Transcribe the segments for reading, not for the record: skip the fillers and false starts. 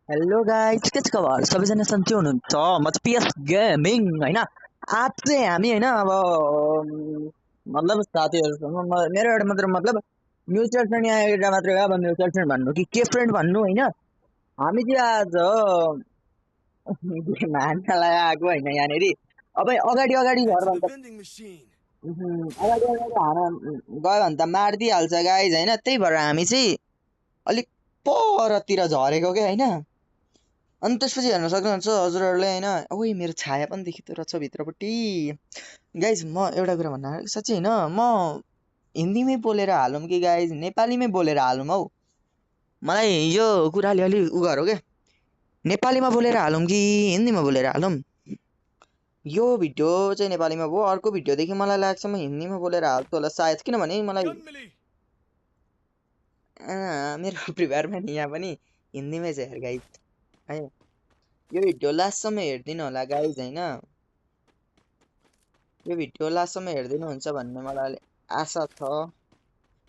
Hello guys, के छ खबर? सबैजना सन्चै हुनुहुन्छ? म चाहिँ पिएस गेमिङ होइन। आज चाहिँ हामी होइन अब मतलब साथीहरूसँग मेरो एउटा मतलब म्युचुअल फ्रेन्ड यहाँ एउटा मात्रै हो। अब म्युचुअल फ्रेन्ड भन्नु के फ्रेन्ड भन्नु होइन। हामी चाहिँ आज गेम हान्नलाई आएको होइन यहाँनिर। अब अगाडि अगाडि घर भन्दा अगाडि अगाडि हान गयो भने त मारिदिइहाल्छ गाइज होइन। त्यही भएर हामी चाहिँ अलिक परतिर झरेको क्या होइन। अनि त्यसपछि हेर्न सक्नुहुन्छ हजुरहरूले होइन। ओइ मेरो छाया पनि देखिँदो रहेछ भित्रपट्टि। गाइज म एउटा कुरा भन्न आँटेको साँच्चै होइन, म हिन्दीमै बोलेर हालौँ कि गाइज नेपालीमै बोलेर हालौँ हौ। मलाई यो कुराले अलि उ गरौँ क्या, नेपालीमा बोलेर हालौँ कि हिन्दीमा बोलेर हालौँ। यो भिडियो चाहिँ नेपालीमा भयो, अर्को भिडियोदेखि मलाई लाग्छ म हिन्दीमा बोलेर हाल्छु होला सायद। किनभने मलाई मेरो प्रिपेयरमा नि यहाँ पनि हिन्दीमै छ यार गाइज है। यो भिडियो लास्टसम्म हेरिदिनु होला गाइज होइन। यो भिडियो लास्टसम्म हेरिदिनुहुन्छ भन्ने मलाई आशा छ।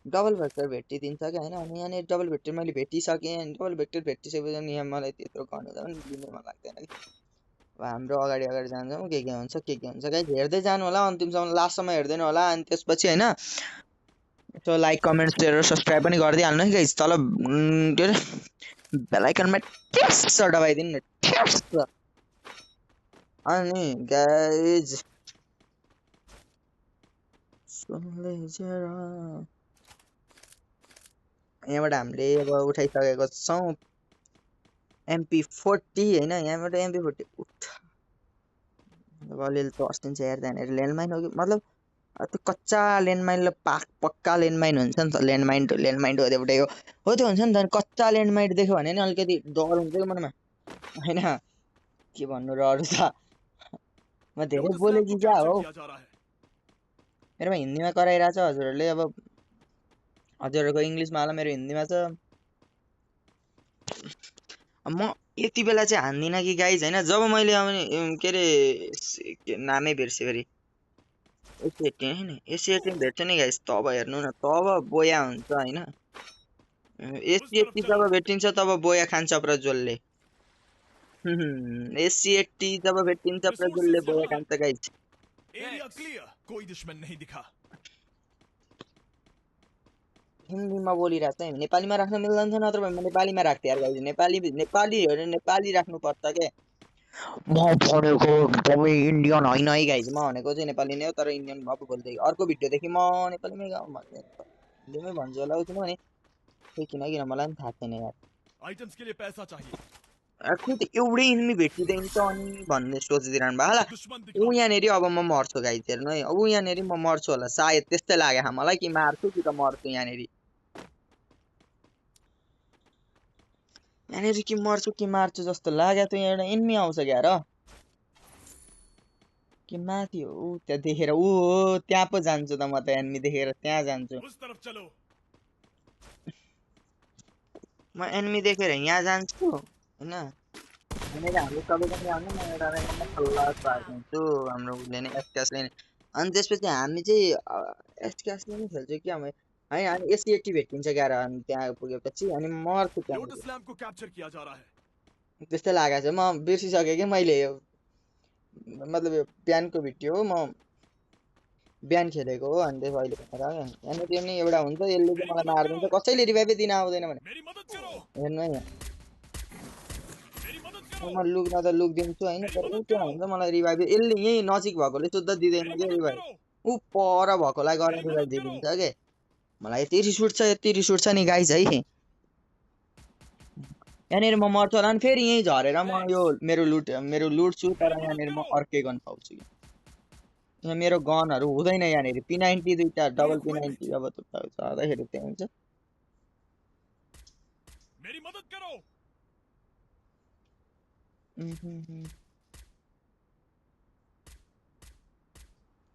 डबल भेक्टर भेटिदिन्छ क्या होइन। अनि यहाँनिर डबल भेक्टर मैले भेटिसकेँ। डबल भेक्टर भेटिसकेपछि अनि यहाँ मलाई त्यत्रो गर्नु त पनि दिनु मन लाग्दैन कि। अब हाम्रो अगाडि अगाडि जान्छौँ, के हुन्छ के हुन्छ गाइज हेर्दै जानु होला अन्तिमसम्म, लास्टसम्म हेरिदिनु होला। अनि त्यसपछि होइन यसो लाइक कमेन्ट सेयर सब्सक्राइब पनि गरिदिइहाल्नु है गाइज। तल के अरे बेलायकनमा ठ्यास दबाइदिनु न, ठ्यास। अनि गाइज सुनले जरा यहाँबाट हामीले अब उठाइसकेको छौँ MP40 होइन। यहाँबाट MP40 उठ अब अलिअलि तर्सिन्छ यार। त्यहाँनिर ल्यान्डमाइन हो कि मतलब त्यो कच्चा ल्यान्डमाइन र पक्का ल्यान्डमाइन हुन्छ नि त। ल्यान्डमाइन हो एउटै हो त्यो हुन्छ नि त। कच्चा ल्यान्डमाइन देख्यो भने नि अलिकति डर हुन्छ कि मनमा होइन। के भन्नु र अरू त म धेरै बोले कि क्या हो। मेरोमा हिन्दीमा कराइरहेछ हजुरहरूले। अब हजुरहरूको इङ्ग्लिसमा होला, मेरो हिन्दीमा छ। म यति बेला चाहिँ हान्दिनँ कि गाइज होइन। जब मैले के अरे नामै बिर्सेँ फेरि, एसी18 होइन, एसी18 भेट्छ नि गाइज तब हेर्नु न, तब बोया हुन्छ होइन। एसी80 जब भेटिन्छ तब बोया खान्छ प्रज्वलले। एसी80 जब भेटिन्छ प्रज्वलले बोया खान्छ गाइज। हिन्दीमा बोलिरहेको छ, नेपालीमा राख्न मिल्दैन थियो, नत्र भने म नेपालीमा राख्थेँ यार गाइज। नेपाली हो भने नेपाली राख्नुपर्छ के। म भनेको एकदमै इन्डियन होइन है गाइज। म भनेको चाहिँ नेपाली नै हो तर इन्डियन भएको बोल्दै। अर्को भिडियोदेखि म नेपालीमै हिन्दीमै भन्छु होला किनभने किन मलाई पनि थाहा छैन यार। खुद एउटै इन्मी भेटिँदैन त अनि भन्ने सोचिदिरहनु भयो होला। ऊ यहाँनिर अब म मर्छु गाइज हेर्नु है। ऊ यहाँनिर म मर्छु होला सायद, त्यस्तै लाग्यो मलाई कि मार्छु कि त मर्छु यहाँनिर। यहाँनिर कि मर्छु कि मार्छु जस्तो लाग्यो। त यहाँ एउटा इन्मी आउँछ क्या र कि माथि हो ऊ त्यहाँ देखेर ऊ हो त्यहाँ पो जान्छु त म त। एन्मी देखेर त्यहाँ जान्छु म। एन्मी देखेर यहाँ जान्छु होइन। हाम्रो सबैजना आउनु म एउटा सल्लाह पार्छु हाम्रो उसले नै एसक्यासले नै। अनि त्यसपछि हामी चाहिँ एसक्यासले नै खेल्छु कि हामी है। अनि एसी80 भेटिन्छ क्या र अनि त्यहाँ पुगेपछि अनि मर्छु त्यहाँ। त्यस्तै लागेको छ। म बिर्सिसकेँ कि मैले मतलब यो बिहानको भिडियो हो, म बिहान खेलेको हो। अनि त्यसो अहिले यहाँनिर नि एउटा हुन्छ, यसले चाहिँ मलाई मारिदिन्छ। कसैले रिभाइभै दिन आउँदैन भने हेर्नु है। म लुक्न त लुक दिन्छु होइन, तर ऊ त्यहाँ हुन्छ मलाई रिभाइभ यसले यहीँ नजिक भएकोले शुद्ध दिँदैन क्या रिभाइभ। ऊ पर भएकोलाई गरेर रिभाइभ दिइदिन्छ के। मलाई यति रिस उठ्छ नि गाइज है। यहाँनिर म मर्छु होला अनि फेरि यहीँ झरेर म यो मेरो लुट्छु तर यहाँनिर म अर्कै गन पाउँछु। यहाँ मेरो गनहरू हुँदैन यहाँनिर। P90 दुईटा डबल P90 अब चढ्दाखेरि त्यही हुन्छ।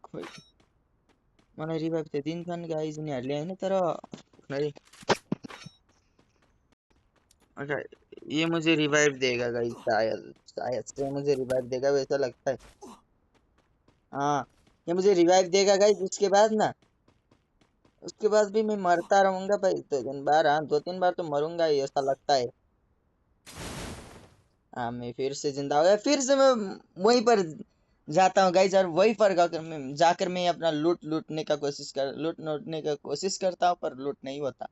खोइ मलाई रिभाइभ त दिन्छन् गाइज उनीहरूले होइन, तर अच्छा ये मुझे रिवाइव देगा गाइस, शायद से मुझे रिवाइव देगा वैसा लगता है। हाँ ये मुझे रिवाइव देगा गाइस। उसके बाद भी मैं मरता रहूंगा भाई 2-3 बार। हाँ 2-3 बार तो मरूंगा ही ऐसा लगता है। हमें फिर से जिंदा हो गए। फिर से मैं वहीं पर जाता हूँ गाइज, और वहीं पर जाकर मैं अपना लूटने का कोशिश करता हूँ, पर लूट नहीं होता।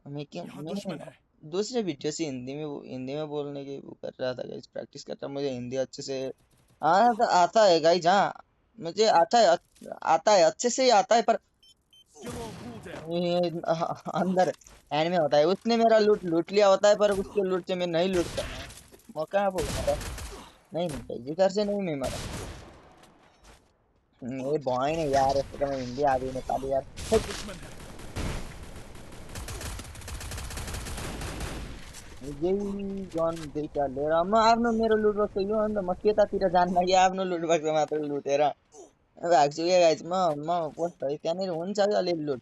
मैं दूसरे वीडियो से हिंदी में बोलने की वो कर रहा था गाइज, प्रैक्टिस करता। मुझे हिंदी अच्छे से आता है गाइज। हाँ, मुझे आता है, अच्छे से ही आता है, पर ये अंदर हैंड में होता है। उसने मेरा लूट लूट लिया होता है, पर उसके लूट से मैं नहीं लूटता। मैं कहाँ बोल मरा? नहीं नहीं भाई, जिधर से नहीं मैं मरा। ये बॉय ने यार, इसको तो मैं हिंदी आ गई, नेपाली यार। यही गन दुईटा लिएर म आफ्नो मेरो लुट बक्स यो अन्त म त्यतातिर जान्न कि आफ्नो लुट बक्स मात्र लुटेर भाग्छु क्या गाइस। म पोस्ट है त्यहाँनिर हुन्छ कि अलिअलि लुट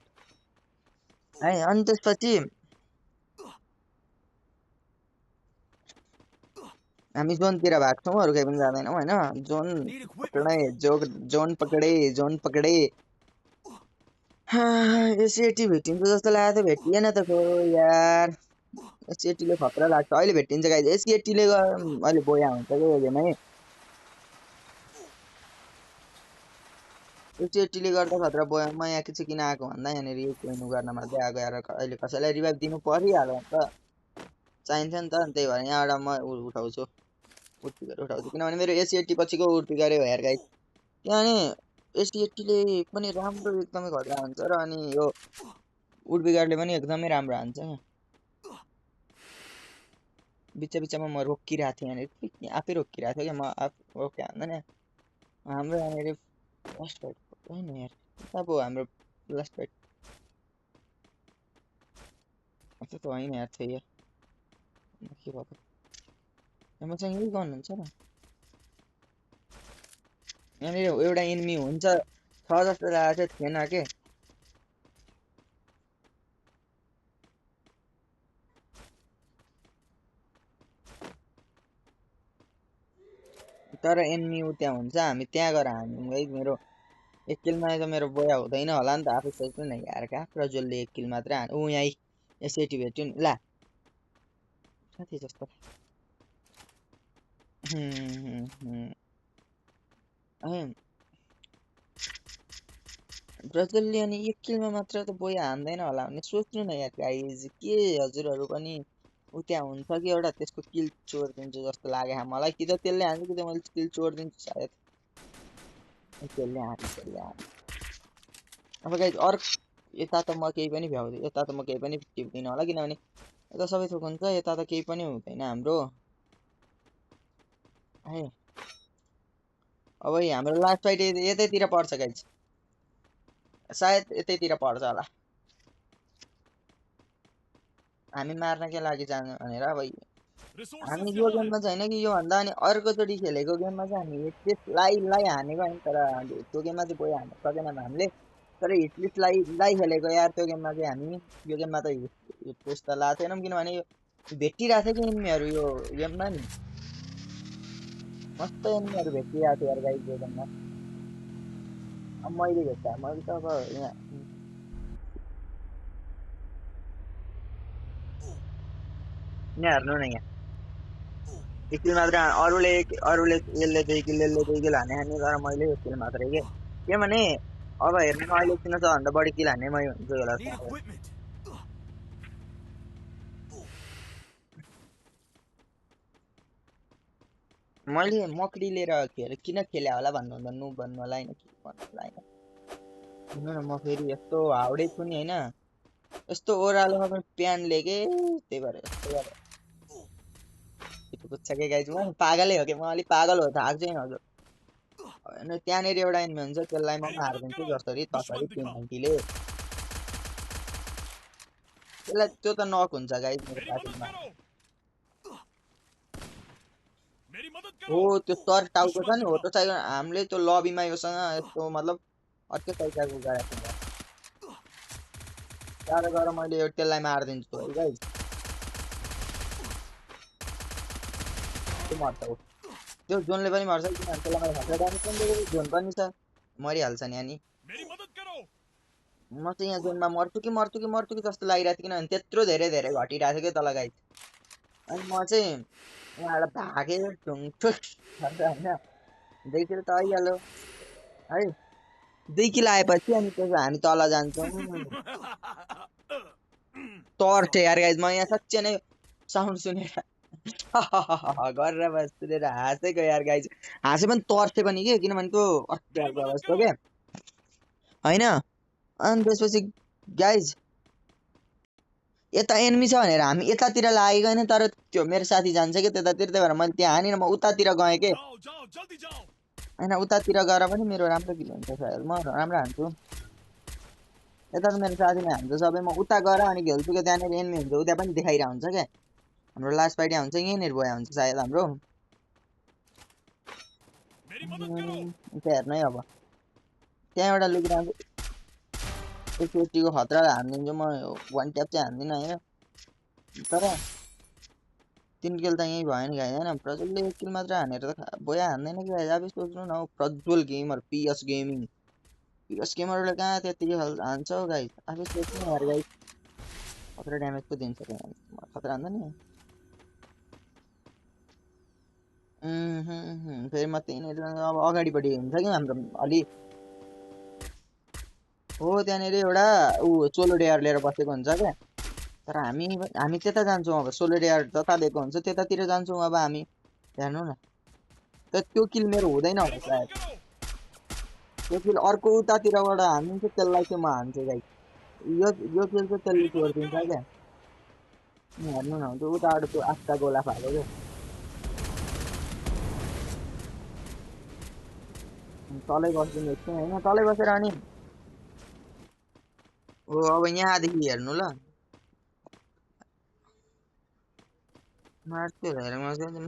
है। अनि त्यसपछि हामी जोनतिर भाग्छौँ, अरू केही पनि जाँदैनौँ होइन। जोन पकडे, जोन पकडे, जोन पकडे। एसएटी भेटिन्छ जस्तो लागेको थियो, भेटिएन त खोइ यार। एसएटीले खतरा लाग्छ अहिले, भेटिन्छ गाइस। एसएटीले अहिले बोया हुन्छ क्या यो गेम है। एसएटीले गर्दा खतरा बोया। म यहाँ चाहिँ किन आएको भन्दा यहाँनिर यो क्विनु गर्न मात्रै आएको यार। अहिले कसैलाई रिभाइभ दिनु परिहाल्यो नि त, चाहिन्छ नि त। अनि त्यही भएर यहाँबाट म उठाउँछु, उठ्पिकर उठाउँछु, किनभने मेरो एसएटी पछिको उठ्पिकरै हो यार गाइस। किनभने एसएटीले पनि राम्रो एकदमै खतरा हुन्छ र अनि यो उठ्पिकारले पनि एकदमै राम्रो हान्छ। बिच बिचमा म रोकिरहेको थिएँ यहाँनिर, आफै रोकिरहेको थियो क्या। म रोके हान्दैन। हाम्रो यहाँनिर लास्ट फाइट होइन यार, अब हाम्रो लास्ट फाइट त्यो त होइन यार, थियो के भएको। मसँग यही गर्नुहुन्छ र यहाँनिर एउटा एनिमी हुन्छ छ जस्तो लागेको चाहिँ थिएन के। तर एनिमी ऊ त्यहाँ हुन्छ, हामी त्यहाँ गएर हान्यौँ है। मेरो एक किलमा त मेरो बोया हुँदैन होला नि त, आफै सोच्नु न यार। कहाँ प्रज्वलले एक किल मात्रै हान। ऊ यहीँ एसएटी भेट्यो नि ला साथी जस्तो। प्रज्वलले अनि एक किलमा मात्र त बोया हान्दैन होला भने सोच्नु न यार गाइज। के हजुरहरू पनि ऊ त्यहाँ हुन्छ कि एउटा त्यसको किल चोरिदिन्छु जस्तो लाग्यो मलाई। कि त त्यसले हान्छ कि त मैले किल चोरिदिन्छु सायद। त्यसले हान्छ। अब गाइज अर्को यता त म केही पनि भ्याउँदिनँ, यता त म केही पनि टिप्दिनँ होला, किनभने यता सबै थोक हुन्छ, यता त केही पनि हुँदैन हाम्रो है। अब हाम्रो लास्ट फाइट यतैतिर पर्छ गाइज, सायद यतैतिर पर्छ होला। हामी मार्नकै लागि जानु भनेर। अब हामी यो गेममा चाहिँ होइन कि योभन्दा अनि अर्कोचोटि खेलेको गेममा चाहिँ हामी हिटलिस्टलाई हानेको होइन, तर त्यो गेममा चाहिँ कोही हान्न सकेनौँ हामीले। तर हिटलिस्टलाई खेलेको यार त्यो गेममा चाहिँ हामी। यो गेममा त हिटलिस्ट त लाएको थिएनौँ, किनभने यो भेटिरहेको थियो कि एनिमीहरू यो गेममा नि। मस्त एनिमीहरू भेटिरहेको थियो यार गाइज यो गेममा। अब मैले भेट्दा मैले त अब यहाँ हेर्नु न यहाँ एक किल मात्र। अरूले यसले 2 किल हाने हाने, तर मैले एक किल मात्रै के भने अब हेर्नु न, अहिले किन सबभन्दा बढी किल हान्ने मै हुन्छु होला। मैले मकडी लिएर किन खेले होला भन्नुहुँदा नु भन्नु होला होइन, के भन्नु होला होइन। सुन्नु न, म फेरि यस्तो हाउडे छु नि होइन, यस्तो ओह्रालोमा पनि प्यान लिएके, त्यही भएर यस्तो गरेर पुग्छ के गाइज। म पागलै हो कि, म अलिक पागल हो, थाहा चाहिँ हजुर। होइन त्यहाँनिर एउटा एनिमी हुन्छ, त्यसलाई म मारिदिन्छु जसरी तसरी 390ले। त्यसलाई त्यो त नक हुन्छ गाइज मेरो साथीमा। हो त्यो तर टाउको छ नि, हो त चाहियो हामीले त्यो लबीमा योसँग यस्तो मतलब अर्कै तरिकाको गराएको थियौँ। टाढो गएर मैले त्यसलाई मारिदिन्छु है गाइज। त्यो मर्छ हो, त्यो जोनले पनि मर्छ, किनभने त्यसलाई मैले खतरा ड्यामेज पनि दिएको, जोन पनि छ, मरिहाल्छ नि अनि। म चाहिँ यहाँ जोनमा मर्छु कि जस्तो लागिरहेको थियो, किनभने त्यत्रो धेरै घटिरहेको थियो क्या तल गाइज। अनि म चाहिँ उहाँबाट भागेर ढुङठुक होइन 2 किलो त आइहाल्यो है 2 किलो आएपछि अनि त्यसो हामी तल जान्छौँ तर्से यार गाइज म यहाँ साँच्चै नै साउन्ड सुनेर गरेर बस सुनेर हाँसेको यार गाइज हाँसे पनि तर्से पनि के किनभने त्यो अस्ट्रेलियाको अवस्था के होइन अनि त्यसपछि गाइज यता एनिमी छ भनेर हामी यतातिर लागेको होइन तर त्यो मेरो साथी जान्छ कि त्यतातिर त्यही भएर मैले त्यहाँ हानेर म उतातिर गएँ के होइन उतातिर गएर पनि मेरो राम्रो किल हुन्छ सायद म राम्रो हान्छु यता त मेरो साथीले हान्छ सबै म उता गएर अनि खेल्छु क्या त्यहाँनिर एनिमी हुन्छ उता पनि देखाइरहेको हुन्छ क्या हाम्रो लास्ट पार्टी हुन्छ यहीँनिर भयो हुन्छ सायद हाम्रो त्यहाँ हेर्नै अब त्यहाँबाट लुकिरहन्छ एकचोटिको खतरा हानिदिन्छु म वान ट्याप चाहिँ हान्दिनँ होइन तर 3 किल त यहीँ भयो नि गाइज होइन प्रज्वलले 1 किल मात्र हानेर त बोया हान्दैन कि गाइज अब सोच्नु न हौ Prajwal gamer PS gaming PS गेमरले कहाँ त्यतिकै हान्छ हौ गाइज आफै सोच्नु यार गाइज खतरा ड्यामेज पो दिन्छ खतरा हान्दा नि फेरि म त्यहीँनिर अब अगाडिपट्टि हुन्छ कि हाम्रो अलि हो त्यहाँनिर एउटा ऊ सोलो डेयर लिएर बसेको हुन्छ क्या तर हामी त्यता जान्छौँ अब सोलो डेयर जता दिएको हुन्छ त्यतातिर जान्छौँ अब हामी हेर्नु न त्यो किल मेरो हुँदैन होला सायद त्यो किल अर्को उतातिरबाट हानिदिन्छ त्यसलाई चाहिँ म हान्छु गाइस यो किल चाहिँ त्यसले छोडिदिन्छ क्या हेर्नु न त्यो उताबाट त्यो आस्था गोला फाल्यो क्या तलै बसिदिनु एकछिन होइन तलै बसेर अनि हो अब यहाँदेखि हेर्नु ल मार्छु हेर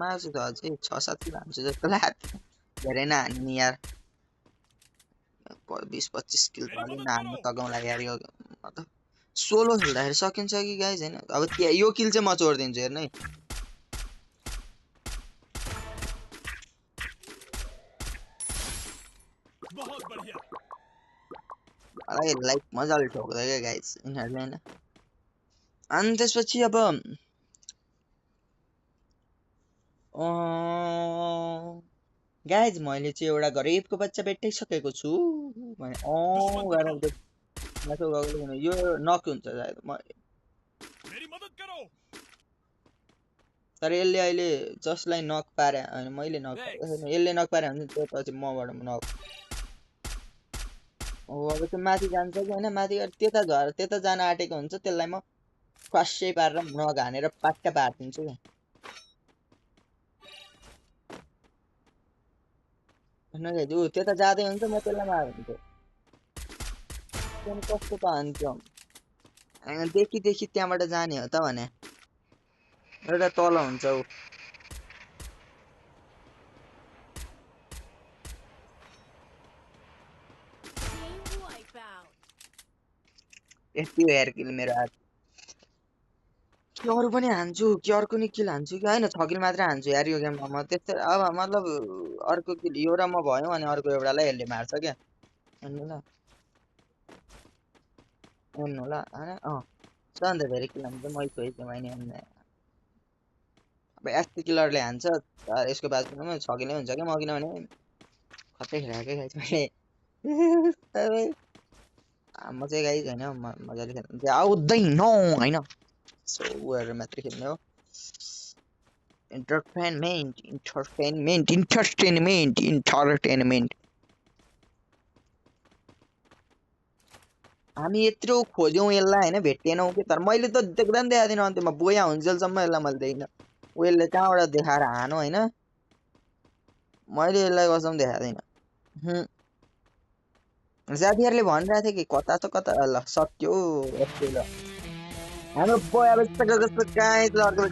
मार्छु त अझै 6-7 किलो हान्छु जस्तो लाग्यो धेरै नहान्ने नि यार 20-25 किलो त अलि नहान्नु सघाउँला यार यो मतलब सोलो खेल्दाखेरि सकिन्छ कि गाइज होइन अब यो किल चाहिँ म छोडिदिन्छु हेर्नु है लाइक मजाले ठोक्दा क्या गाइज यिनीहरूले होइन अनि त्यसपछि अब गाइज मैले चाहिँ एउटा गरिबको बच्चा भेटाइसकेको छु यो नक हुन्छ सायद तर यसले अहिले जसलाई नक पारे होइन मैले नक यसले नक पारे भने त्यसपछि मबाट नक हो अब त्यो माथि जान्छ कि होइन माथि त्यता झर त्यता जान आँटेको हुन्छ त्यसलाई म फास्टै पारेर नक हानेर पाट्टा पारिदिन्छु क्या ऊ त्यता जाँदै हुन्छ म त्यसलाई मारिदिन्छु त्यहाँदेखि कस्तो त हान्छ देखि त्यहाँबाट जाने हो त भने एउटा तल हुन्छ ऊ यति हेयर किल मेरो हात कि अरू पनि हान्छु कि अर्को नि किल हान्छु कि होइन 6 किल मात्रै हान्छु यार यो गेममा म त्यस्तै अब मतलब अर्को किल यो र म भयौँ अनि अर्को एउटालाई यसले मार्छ क्या हेर्नु ल हेर्नु ल होइन सबभन्दा धेरै किल हान्छ मै छोइदिएँ मैले अब एसपी किलरले हान्छ यसको बाजुमा 6 किलै हुन्छ क्या म किनभने खतै खेलाएकै खाइछु मैले म चाहिँ गाइज होइन मजाले खेल्नु आउँदैन होइन सो उहरू मात्रै खेल्ने हो इन्टरटेनमेन्ट हामी यत्रो खोज्यौँ यसलाई होइन भेटेनौँ कि तर मैले त देख्दा पनि देखाएको थिइनँ अन्त्यमा बोया हुन्जेलसम्म यसलाई मैले देखिनँ यसले कहाँबाट देखाएर हानो होइन मैले यसलाई कसम देखाएको थिइनँ साथीहरूले भनिरहेको थियो कि कता त कता ल सक्यो यस्तै ल हाम्रो बोया कस्तो कहाँ अर्को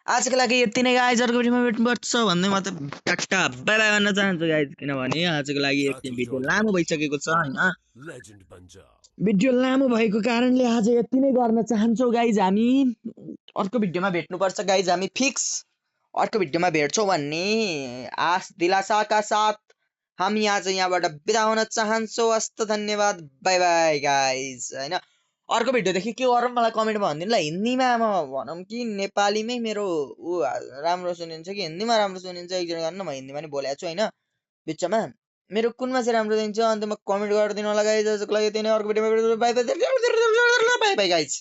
आजको लागि यति नै गाइज अर्को भिडियोमा भेट्नुपर्छ भन्दै म त टाटा बाई बाई भन्न चाहन्छु गाइज किनभने आजको लागि यति भिडियो लामो भइसकेको छ होइन भिडियो लामो भएको कारणले आज यति नै गर्न चाहन्छौँ गाइज हामी अर्को भिडियोमा भेट्नुपर्छ गाइज हामी फिक्स अर्को भिडियोमा भेट्छौँ भन्ने आश दिलासाका साथ हामी आज यहाँबाट बिदा हुन चाहन्छौँ हस्त धन्यवाद बाई बाई गाइज होइन अर्को भिडियोदेखि के गरौँ मलाई कमेन्टमा भनिदिनु ल। हिन्दीमा भनौँ कि नेपालीमै मेरो ऊ राम्रो सुनिन्छ कि हिन्दीमा राम्रो सुनिन्छ एकजना गर्न म हिन्दीमा नि बोलेको छु होइन बिचमा मेरो कुनमा चाहिँ राम्रो दिन्छ अन्त म कमेन्ट गरिदिनु होला गाइज। आजको लागि त्यही नै अर्को भिडियोमा बाई बाई गाइज।